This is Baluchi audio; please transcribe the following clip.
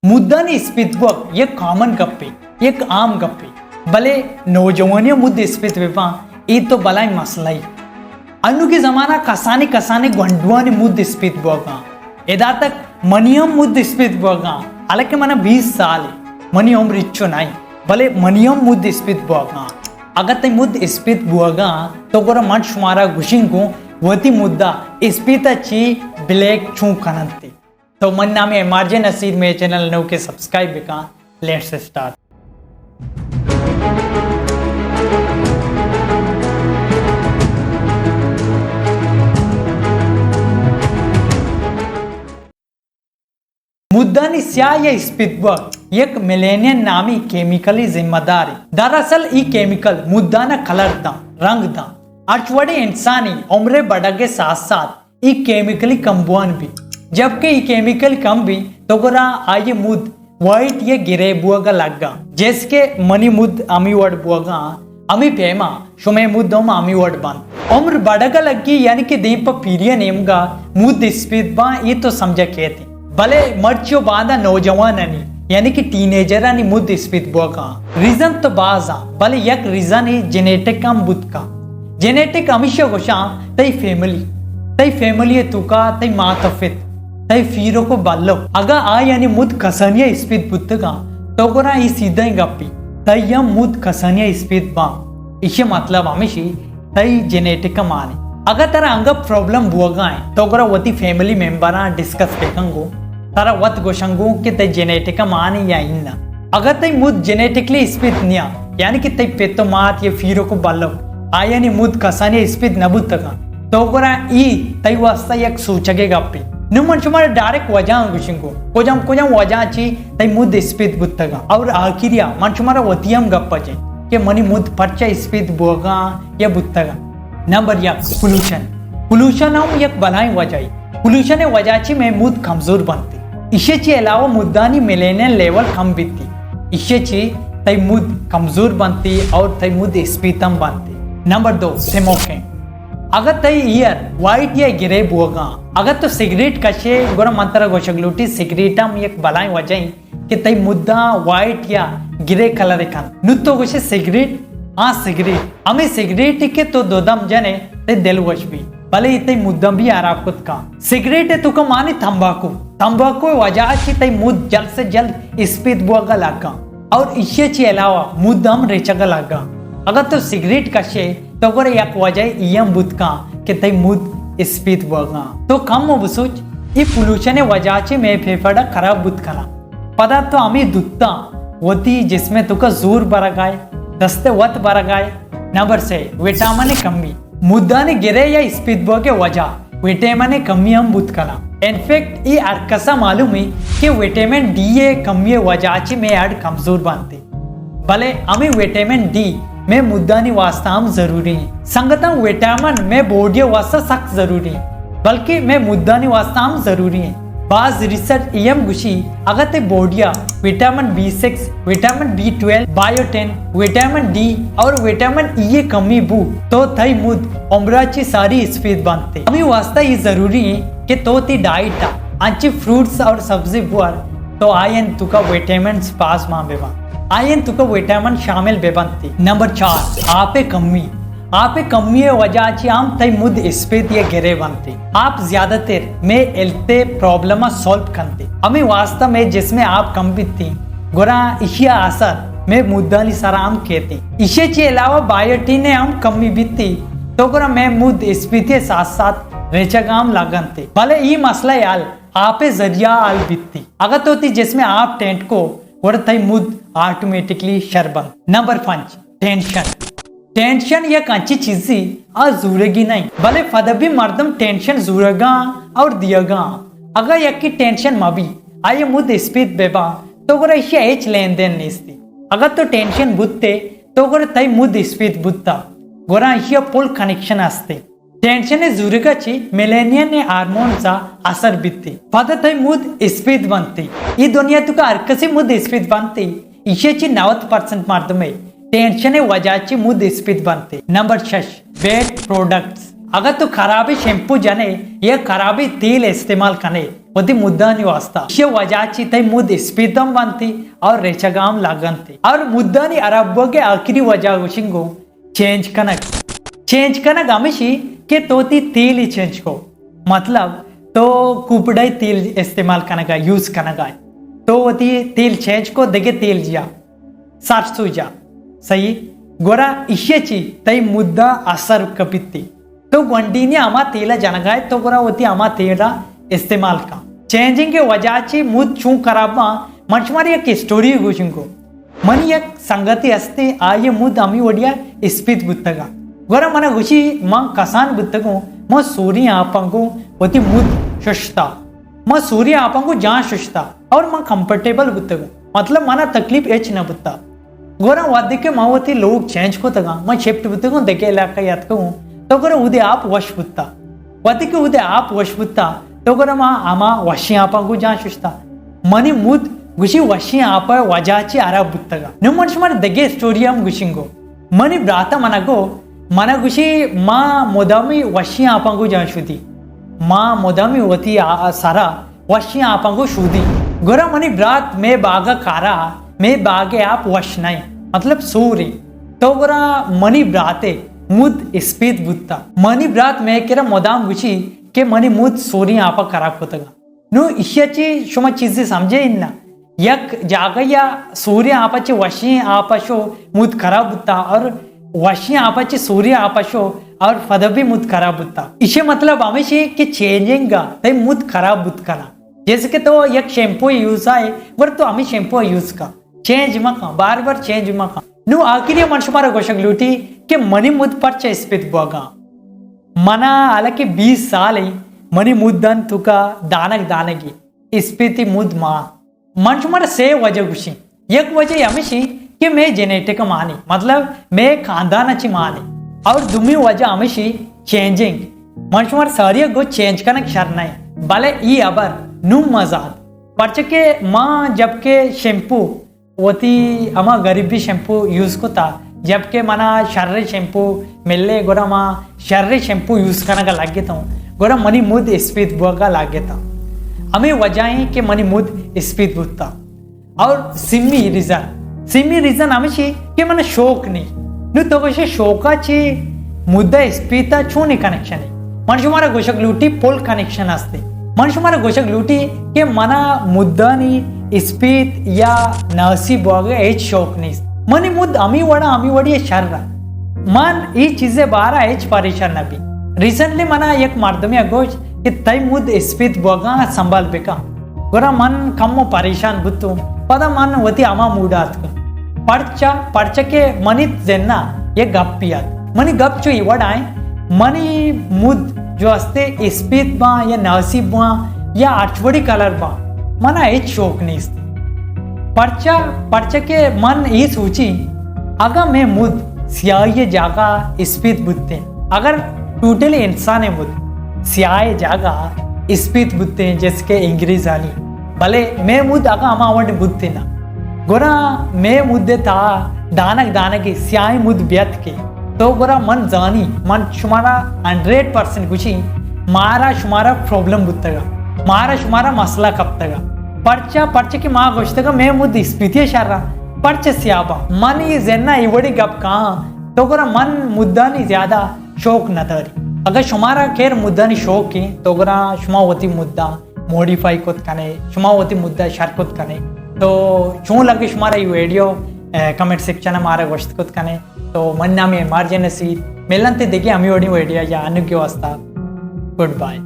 مدانی اسپیت بوگ یک کامن گپے، یک عام گپے، بلے نوجوانیاں مد اسپیت بہ باں، اے تو بلائیں مسئلہ ای۔ انوگی زمانہ کسانی کسانی گونڈوانی مد اسپیت بوگاں۔ ادا تک منی ہم مد اسپیت بوگاں، حالانکہ منا بیست سال ای، منی عمر ہچو نہ ای، بلے منی ہم مد اسپیت بوگاں۔ اگہ تئی مد اسپیت بوگاں، تو گڑا من شمارا گوشنگوں، وتی مدا اسپیتا چی بلیک چون کننتی۔ تو من نام ایم آر جے نصیر، مے چینل نوکے سبسکرائب بکن۔ Let's start. مدانی سیاہ یا اسپیت بوگ یک میلینین نامی کیمیکلی ذمہ داری۔ دراصل ای کیمیکل مدانا کلر داں، رنگ داں۔ ہرچ وڑیں انسانی عمرے بڑگ ساتھ ساتھ ای کیمیکلی کم بوان بی، جبکہ ای کیمیکل کم بی تو گڑا آئی مد وائٹ یا گرے بوگا لگا، جیسے کہ منی مد ہمی وڑ بوگا، ہمی پیما شمے مد ہم ہمی وڑ بنت۔ عمر بڑگا لگی، یعنی کہ دیم پہ پیریا نیمگا مد اسپیت باں، ای تو سمجھا کیتی۔ بلے مرچی و باندا نوجوانانی، یعنی کہ ٹینیجرانی مد اسپیت بوگا۔ ریزن تو باز آں، بلے یک ریزن ای جنیٹک ہم بوت کن۔ جنیٹک ہمیشہ گوشاں تئی فیملی، تئی فیملی توکا تئی مات و پت، تئی پیرک و بلک، اگاں آیانی مد کسانیا اسپیت بوتگاں، تو گڑا ای سیدھیں گپی، تئی ہم مد کسانیا اسپیت باں۔ ایشی مطلب ہمیشی تئی جنیٹک مانی۔ اگاں ترا انگا پرابلم بوگا ایں، تو گڑا وتی فیملی ممبراں ڈسکس بکن گو، ترا وت گوشن گو کہ تئی جنیٹک مانی یا اناں۔ اگاں تئی مد جنیٹکلی اسپیت نیاں، یعنی کہ تئی پت و مات یا پیرک و بلک، آیانی مد کسانی اسپیت نہ بوتگاں، تو گڑا ای تئی واسطہ یک سوچگے گپے۔ نوں من شمارا ڈائریکٹ وجہاں گوشنگو، کجام کجام وجہاں چی تئی مد اسپیت بوتگاں۔ اور آخریا من شمارا وتی ہم گپ جیں کہ منی مد پرچا اسپیت بوگاں یا بوتگاں۔ نمبر یک، پولوشن۔ پولوشن ہم یک بلائیں وجہ ای۔ پولوشن وجہ چی مئے مد کمزور بنتی۔ ایشی چی علاوہ مدانی میلینین لیول کم بیتی۔ ایشی چی تئی مد کمزور بنتی اور تئی مد اسپیت ہم بنتی۔ نمبر دو، سموکنگ۔ اگر تئی ایئر وائٹ یا گرے بوگاں، اگر تو سگریٹ کشے، گڑا من ترا گوشگ لوٹی، سگریٹ ہم یک بلائیں وجہ ای کہ تئی مداں وائٹ یا گرے کلر کنت۔ نوں تو گوشے سگریٹ؟ ہاں سگریٹ۔ ہمے سگریٹ کہ تو دو دم جنے تئی دل وش بی، بلے تئی مداں بھی ہراب کت کن۔ سگریٹ توکا مانی تمباکو۔ تمباکو وجہ چی تئی مد جلد سے جلد اسپیت بوگا لگا اور ایشی چی علاوہ مد ہم ریچگا لگا۔ اگر تو سگریٹ کشے تو گڑا یک وجہ ای ہم بوت کن کہ تئی مد اسپیت بوگا۔ تو کم و بسوچ، ای پولوشن وجہ چی مئے پھیپھڑا خراب بوت کنا۔ پدا تو ہمے دوتاں وتی جسم توکا زور برگائے، دست وت برگائے۔ نمبر سے، وٹامن کمی۔ مدانی گرے یا اسپیت بوگ وجہ وٹامن کمی ہم بوت کنا۔ انفیکٹ ای ہر کسا معلوم ای کہ وٹامن ڈی ای کمی وجہ چی مئے ہڈ کمزور بنتی۔ بلے ہمے وٹامن ڈی مئے مدانی واسطہ ہم ضروری ایں۔ سنگتاں، وٹامن مئے باڈی واسطہ سک ضروری ایں، بلکہ مئے مدانی واسطہ ہم ضروری ایں۔ باز ریسرچ ای ہم گوشی، اگر تئی باڈیا vitamin B six, vitamin B twelve, بائیوٹن، وٹامن ڈی اور وٹامن ای ای کمی بو تو تئی مد عمرا چی ساری اسپیت بنتے۔ ہمے واسطہ ای ضروری ایں کہ تو تی ڈائٹ ء انچیں فروٹس اور سبزی بور تو آیانی توکا وٹامنز پاس مان بہ بنت، آیانی توکا وٹامن شامل بہ بنت۔ نمبر چار، آپ ء کمی۔ آپ ء کمی ء وجہ چی ہم تئی مد اسپیت یا گرے بنت۔ آپ زیادہ تر مئے ہیلتھ ء پرابلم ء سالو کنت۔ ہمے واسطہ مئے جسم ء آپ کم بیت، گڑا ایشی ء اثر مئے مدانی سرا ہم کیت۔ ایشی ء چہ علاوہ بائیوٹین ء ہم کمی بیت، تو گڑا مئے مد اسپیتی ء ساتھ ساتھ ریچگ ء ہم لگنت۔ بلے اے مسئلہ ء حل آپ ء ذریعہ ء حل بیت۔ اگاں تو تئی جسم ء آپ ٹینٹ کو، گڑا تئی مد آٹومیٹکلی شر بنت۔ نمبر پنچ، ٹینشن۔ ٹینشن یک انچیں چیزے آ زورگی نہ انت، بلے پدا بھی مردم ٹینشن زورگا اور دیگا۔ اگاں یکے ٹینشن مہ بی، آئی مد اسپیت بہ با، تو گڑا ایشی ء ہچ لین دین نیستی۔ اگاں تو ٹینشن بوتے، تو گڑا تئی مد اسپیت بوتا، گڑا ایشی ء پل کنیکشن ہستے۔ ٹینشن ء زورگ ء چہ میلینین ء ہارمونز ء اثر بیت، پدا تئی مود اسپیت بنت۔ اے دنیا توکا ہر کسی مود اسپیت بنت، ایشی ء چہ نود پرسنٹ مردم ء ٹینشن ء وجہ چہ مود اسپیت بنت۔ نمبر شش، بیڈ پروڈکٹس۔ اگاں تو خرابیں شیمپو جنے یا خرابیں تیل استعمال کنے، وتی مدانی واسطہ۔ ایشی وجہ چی تئی مد اسپیت ہم بنتی اور ریچگا ہم لگنتی۔ اور مدانی عرب بوگے آخری وجہ گوشنگو چینج کنگ۔ چینج کنگ ہمیشی کہ تو تی تیلی چینج کو۔ مطلب تو کوپڑائی تیل استعمال کنگا، یوز کنگا۔ تو وتی تیل چینج کو، دگہ تیل جیا۔ سرسوجا۔ صحیح؟ گورا ایشی چی تئی مدا اثر کپیتی۔ تو گونڈینی ہما تیلا جنگائے، تو گورا وتی ہما تیلا استعمال کن۔ چینجنگ کے وجہ چی مد چون خراب باں، من شمار یک اسٹوری گوشنگو۔ منی یک سنگتی ہستے، آئی مد ہمی وڑیا اسپیت بوتگا۔ گورا منا گوشی من کسان بوتگوں، من سوری آپاں گوں وتی مد ششتا۔ من سوری آپاں گوں جان ششتا اور من کمفرٹیبل بوتگوں۔ مطلب منا تکلیف ہچ نہ بوتا۔ گورا وہدے کہ ما وتی لوگ چینج کتگاں، ما شفٹ بوتگوں دگہ علاقہ یاتکگوں، تو گورا اودے آپ وش بوتا۔ وہدے کہ اودے آپ وش بوتا، تو گورا ما ہما وشیں آپاں گوں جان ششتا۔ منی مد گوشی وشیں آپا وجہ چی عرب بوتگا۔ نو من شمار دگہ اسٹوری ہم گوشنگو۔ منی براتا منا گو، منا گوشی ما مدامی وشیں آپاں گوں جان شدی۔ ما مدامی وتی آ-، سرا وشیں آپاں گوں شودی۔ گورا منی برات مے باغا کارا، مے باغے آپ وش نئیں، مطلب سوریں۔ تو گورا منی براتے مد اسپیت بوتا۔ منی برات مے کرا مدام گوشی کہ منی مد سوریں آپا خراب کتگا۔ نو ایشی چی شما چیزے سمجھے اناں؟ یک جاگہ یا سوریں آپا چی وشیں آپا شو مد خراب بوتا اور وشیں آپا چی سوریں آپا شو اور فدا بھی مد خراب بوتا۔ ایشی مطلب ہمیشی کہ چینجنگ آ تئی مد خراب بوت کنا۔ جیسے کہ تو یک شیمپو یوز آئے، ور تو ہمیں شیمپو یوز کا، چینج مکن، بار بار چینج مکن۔ نو آخری من شمارا گوشگ لوٹی کہ منی مد پرچہ اسپیت بوگا۔ منا حالانکہ بیس سال ہیں، منی مدن توکا دانگ دانگی اسپیتی مد ما۔ من شمارا سے وجہ گوشیں۔ یک وجہ ہمیشی کہ مے جینیٹک مانی، مطلب مے خاندان چی مانی۔ اور دومی وجہ ہمیشی چینجنگ۔ من شمار ساری گو چینج کنگ شر نہیں، بلے ای ابر نوم مزاد۔ پرچہ کہ ما جب کہ شیمپو وتی ہما غریبی شیمپو یوز کتا، جبکہ منا شر شیمپو ملے، گڑا ما شر شیمپو یوز کنگا لگتوں، گڑا منی مد اسپیت بوگا لگتا۔ ہمیں وجہ ہیں کہ منی مد اسپیت بوتا۔ اور سیمی ریزن، سیمی ریزن ہمیشی کہ من شوق نہیں۔ نو تو گوشے شوقا چی مدہ اسپیتا چونی کنیکشن ہے؟ من شمارا گوشگ لوٹی پل کنیکشن ہستے۔ من شمارا گوشگ لوٹی کہ منا مدانی اسپیت یا ناسی بوگا ہچ شوق نیست۔ منی مد ہمی وڑا ہمی وڑی شر رہا۔ من ای چیزے بارا ہچ پریشان نبی۔ ریسنٹلی منا یک مردمی گوشت کہ تئی مد اسپیت بوگا سنبھال بکا۔ گڑا من کمو پریشان بوتوں، پدا من وتی ہما موڈ آتکوں۔ پرچا؟ پرچا کہ منی ذہنا یک گپی آت۔ منی گپ چو ای وڑا ایں، منی مد جو استے اسپیت باں یا ناسی باں یا ہرچ وڑی کلر باں، منا ہچ شوق نیست۔ پرچا؟ پرچا کہ من ای سوچی، اگاں مے مد سیاہی جاگہ اسپیت بوتیں، اگر ٹوٹلی انسان مد سیاہ جاگہ اسپیت بوتیں، جیسے کہ انگریزانی، بلے مے مد اگاں ہما وڑ بوتیں نا، گڑا مے مد تا دانگ دانگی سیاہ مد بیت کے، تو گڑا من زانی، من شمارا ہنڈریڈ پرسنٹ گوشی، مارا شمارا پرابلم بوتگا، مارا شمارا مسئلہ کپتگا۔ پرچا؟ پرچا کہ ما گوشتگا مے مد اسپیتی شرا، پرچا سیاہ با؟ من ای زنا ای وڑی گپ کہاں، تو گڑا من مدانی زیادہ شوق نداری۔ اگر شمارا خیر مدانی شوق ہیں، تو گڑا شما وتی مداں موڈیفائی کت کنے، شما وتی مدہ شر کت کنے۔ تو چون لگے شمارا ای ویڈیو، اے، کمنٹ سیکشن مارا گوشت کت کنے۔ تو من نام ایم آر جے نصیر، ملن تے دیگه ہمی وڑی ویڈیو یا انگے واسطہ۔ Good bye.